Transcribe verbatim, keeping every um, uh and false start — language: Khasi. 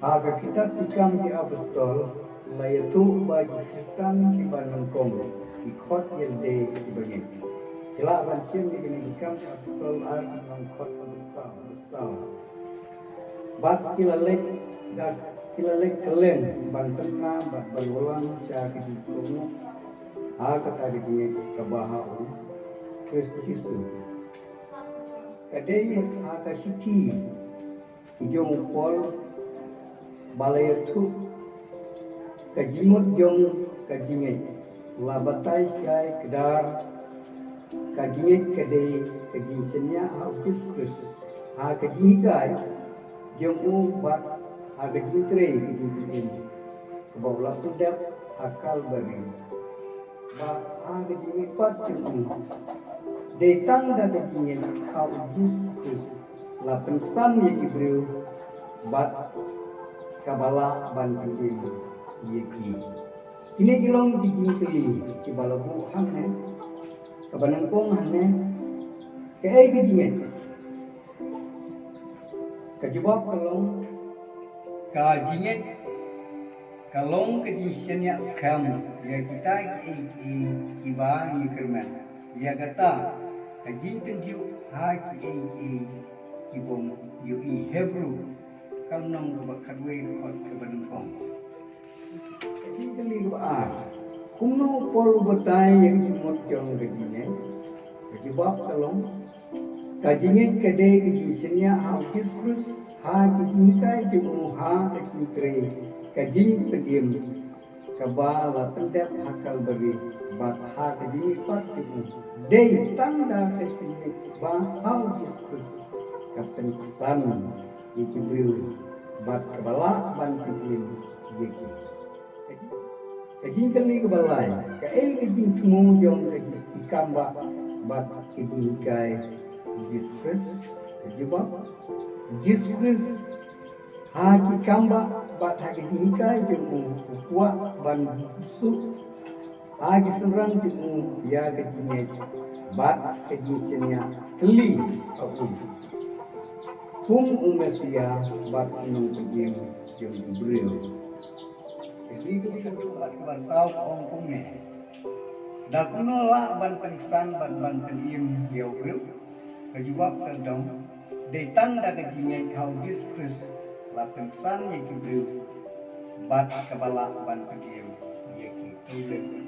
Ha ka kitab Ki Kam ki Apostol la ïathuh ba ki Khristan kiba nyngkong ki khot ïa lade kiba ngeit. Ki lah ban shim ïa kine ki Kam ki Apostol ar ki nong khot ba saw ba saw. Bad ki la leit da ki la leit kylleng ban tynnad bad ban wallam sha ka jingsngewbha ha kata ka jingngeit kaba ha u Khrist Jisu. Ka dei ha ka shithi jong u Paul ba la ïathuh ka jingmut jong ka jingngeit, la batai shai kdar ka jingngeit ka dei ka jingshaniah ha u Jisu Khrist ha ka jinghikai jong u bad ha ka jingtrei ka jingpynim kaba u la pyndep ha Kalbari. Ba ha ka jingmihpat jong u, dei tang da ka jingngeit ha u Jisu Khrist la pynksan ïa ki briew bad kaba lah ban pynim ïa ki. Kine ki long ki jingkylli kiba la buh hangne, kaba nyngkong hangne, kaei ka jingngeit? Ka jubab ka long, ka jingngeit ka long ka jingshaniah skhem ïa kita kiei kiei kiba ngi kyrmen, ïa kata ka jingtynjuh ha kiei kiei kibym ïohi. Hebru ka lynnong kaba khatwei, dkhot kaba nyngkong. Ka jingkylli kaba ar, kumno u Paul u batai ïa ka jingmut jong ka jingngeit? Ka jubab ka long, ka jingngeit ka dei ka jingshaniah ha u Jisu Khrist ha ka jinghikai jong u, ha ka jingtrei ka jingpynim kaba la pyndep ha Kalbari, bad ha ka jingmihpat jong u, dei tang da ka jingngeit ba ha u Jisu Khrist ka pynksan ïa ki briew bad kaba lah ban pynim ïa ki. Ka jingkylli kaba lai, kaei ka jingthmu jong ka jing, ki kambah bad ka jinghikai u Jisu Khrist? Ka jubab, u Jisu Khrist ha ki kambah bad ha ka jinghikai jong u, u kwah ban buh ha ki synran jong u ïa ka jingngeit bad ka jingshaniah kylli ha u kum u Messiah bad u Nongpynim jong ki briew. Ka jingkylli kaba saw ka ong kumne: Da kumno lah ban pynksan bad ban pynim ïa u briew? Ka jubab ka long, dei tang da ka jingngeit ha u Jisu Khrist la pynksan ïa ki briew bad kaba lah ban pynim ïa ki.